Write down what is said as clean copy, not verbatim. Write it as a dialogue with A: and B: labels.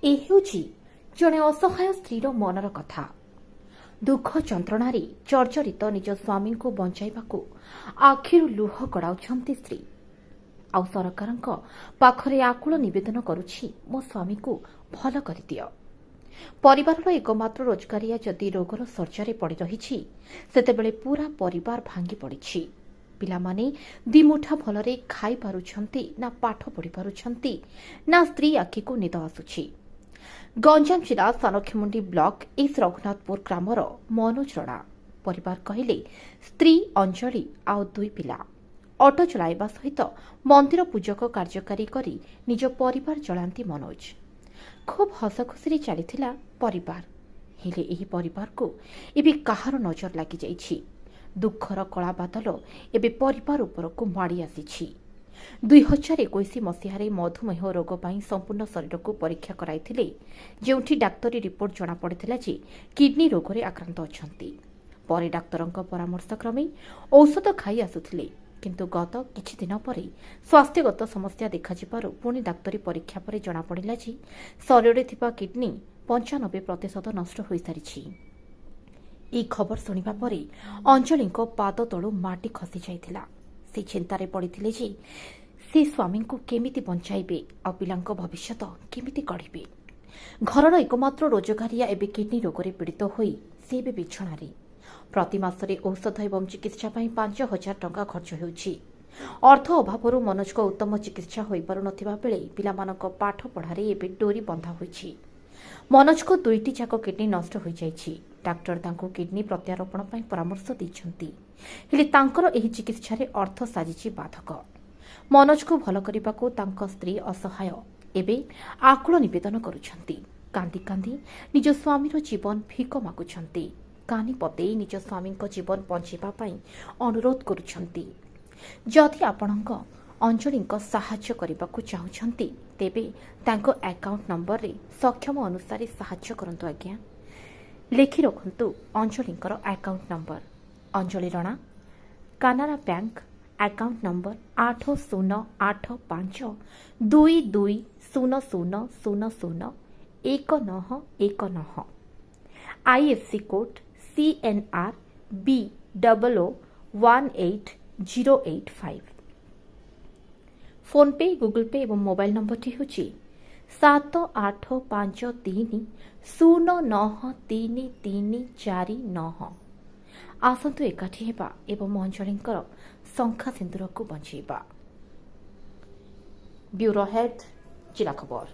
A: ଏ ହେଉଛି ଜଣେ ଅସହାୟ ସ୍ତ୍ରୀର ମନର କଥା। ଦୁଃଖ ଯନ୍ତ୍ରଣାରେ ଜର୍ଜରିତ ନିଜ ସ୍ୱାମୀଙ୍କୁ ବଞ୍ଚାଇବାକୁ ଆଖିରୁ ଲୁହ ଗଡ଼ାଉଛନ୍ତି ସ୍ତ୍ରୀ। ଆଉ ସରକାରଙ୍କ ପାଖରେ ଆକୁଳ ନିବେଦନ କରୁଛି, ମୋ ସ୍ୱାମୀକୁ ଭଲ କରିଦିଅ। ପରିବାରର ଏକମାତ୍ର ରୋଜଗାରିଆ ଯଦି ରୋଗର ଶଯ୍ୟାରେ ପଡ଼ି ରହିଛି, ସେତେବେଳେ ପୁରା ପରିବାର ଭାଙ୍ଗି ପଡ଼ିଛି। ପିଲାମାନେ ଦିମୁଠା ଭଲରେ ଖାଇପାରୁଛନ୍ତି ନା ପାଠ ପଢ଼ିପାରୁଛନ୍ତି, ନା ସ୍ତ୍ରୀ ଆଖିକୁ ନିଦ ଆସୁଛି। ଗଞ୍ଜାମ ଜିଲ୍ଲା ସାନଖେମୁଣ୍ଡି ବ୍ଲକ ଏସ୍ ରଘୁନାଥପୁର ଗ୍ରାମର ମନୋଜ ରଣା। ପରିବାର କହିଲେ ସ୍ତ୍ରୀ ଅଞ୍ଜଳି ଆଉ ଦୁଇ ପିଲା। ଅଟୋ ଚଳାଇବା ସହିତ ମନ୍ଦିର ପୂଜକ କାର୍ଯ୍ୟକାରୀ କରି ନିଜ ପରିବାର ଚଳାନ୍ତି ମନୋଜ। ଖୁବ୍ ହସଖୁସିରେ ଚାଲିଥିଲା ପରିବାର। ହେଲେ ଏହି ପରିବାରକୁ ଏବେ କାହାର ନଜର ଲାଗିଯାଇଛି। ଦୁଃଖର କଳା ବାଦଲ ଏବେ ପରିବାର ଉପରକୁ ମାଡ଼ି ଆସିଛି। 2021 ମସିହାରେ ମଧୁମେହ ରୋଗ ପାଇଁ ସମ୍ପୂର୍ଣ୍ଣ ଶରୀରକୁ ପରୀକ୍ଷା କରାଇଥିଲେ, ଯେଉଁଠି ଡାକ୍ତରୀ ରିପୋର୍ଟ ଜଣାପଡ଼ିଥିଲା ଯେ କିଡ୍ନି ରୋଗରେ ଆକ୍ରାନ୍ତ ଅଛନ୍ତି। ପରେ ଡାକ୍ତରଙ୍କ ପରାମର୍ଶ କ୍ରମେ ଔଷଧ ଖାଇ ଆସୁଥିଲେ। କିନ୍ତୁ ଗତ କିଛି ଦିନ ପରେ ସ୍ୱାସ୍ଥ୍ୟଗତ ସମସ୍ୟା ଦେଖାଯିବାରୁ ପୁଣି ଡାକ୍ତରୀ ପରୀକ୍ଷା ପରେ ଜଣାପଡ଼ିଲା ଯେ ଶରୀରରେ ଥିବା କିଡ୍ନି 95% ନଷ୍ଟ ହୋଇସାରିଛି। ଏହି ଖବର ଶୁଣିବା ପରେ ଅଞ୍ଜଳିଙ୍କ ପାଦ ତଳୁ ମାଟି ଖସି ଯାଇଥିଲା। ସେ ଚିନ୍ତାରେ ପଡ଼ିଥିଲେ ଯେ ସେ ସ୍ୱାମୀଙ୍କୁ କେମିତି ବଞ୍ଚାଇବେ ଆଉ ପିଲାଙ୍କ ଭବିଷ୍ୟତ କେମିତି ଗଢ଼ିବେ। ଘରର ଏକମାତ୍ର ରୋଜଗାରିଆ ଏବେ କିଡ୍ନି ରୋଗରେ ପୀଡ଼ିତ ହୋଇ ସେ ଏବେ ବିଛଣାରେ। ପ୍ରତି ମାସରେ ଔଷଧ ଏବଂ ଚିକିତ୍ସା ପାଇଁ 5000 ଟଙ୍କା ଖର୍ଚ୍ଚ ହେଉଛି। ଅର୍ଥ ଅଭାବରୁ ମନୋଜଙ୍କ ଉତ୍ତମ ଚିକିତ୍ସା ହୋଇପାରୁନଥିବା ବେଳେ ପିଲାମାନଙ୍କ ପାଠ ପଢ଼ାରେ ଏବେ ଡୋରି ବନ୍ଧା ହୋଇଛି। ମନୋଜଙ୍କ ଦୁଇଟି ଯାକ କିଡ୍ନି ନଷ୍ଟ ହୋଇଯାଇଛି। ଡାକ୍ତର ତାଙ୍କୁ କିଡ୍ନି ପ୍ରତ୍ୟାରୋପଣ ପାଇଁ ପରାମର୍ଶ ଦେଇଛନ୍ତି। ହେଲେ ତାଙ୍କର ଏହି ଚିକିତ୍ସାରେ ଅର୍ଥ ସାଜିଛି ବାଧକ। ମନୋଜଙ୍କୁ ଭଲ କରିବାକୁ ତାଙ୍କ ସ୍ତ୍ରୀ ଅସହାୟ ଏବେ ଆକୁଳ ନିବେଦନ କରୁଛନ୍ତି। କାନ୍ଦି କାନ୍ଦି ନିଜ ସ୍ୱାମୀର ଜୀବନ ଭିକ ମାଗୁଛନ୍ତି। କାନି ପତେଇ ନିଜ ସ୍ୱାମୀଙ୍କ ଜୀବନ ବଞ୍ଚାଇବା ପାଇଁ ଅନୁରୋଧ କରୁଛନ୍ତି। ଯଦି ଆପଣଙ୍କ ଅଞ୍ଜଳିଙ୍କ ସାହାଯ୍ୟ କରିବାକୁ ଚାହୁଁଛନ୍ତି, ତେବେ ତାଙ୍କ ଆକାଉଣ୍ଟ ନମ୍ବରରେ ସକ୍ଷମ ଅନୁସାରେ ସାହାଯ୍ୟ କରନ୍ତୁ ଆଜ୍ଞା। ଲେଖି ରଖନ୍ତୁ ଅଞ୍ଜଳିଙ୍କର account number. Anjali Rana, Canara bank, account number 8 0 8 5 2 2 0 0 0 0 1 9 1 9, IFC code CNR B double O 18085। PhonePe, Google Pay ଏବଂ ମୋବାଇଲ ନମ୍ବରଟି ହେଉଛି 7 8 5 3 0 9 3 3 4 9। ଆସନ୍ତୁ ଏକାଠି ହେବା ଏବଂ ଅଞ୍ଜଳିଙ୍କର ଶଙ୍ଖା ସିନ୍ଦୁରକୁ ବଞ୍ଚେଇବା। ବ୍ୟୁରୋ ହେଡ୍, ଜିଲ୍ଲା ଖବର।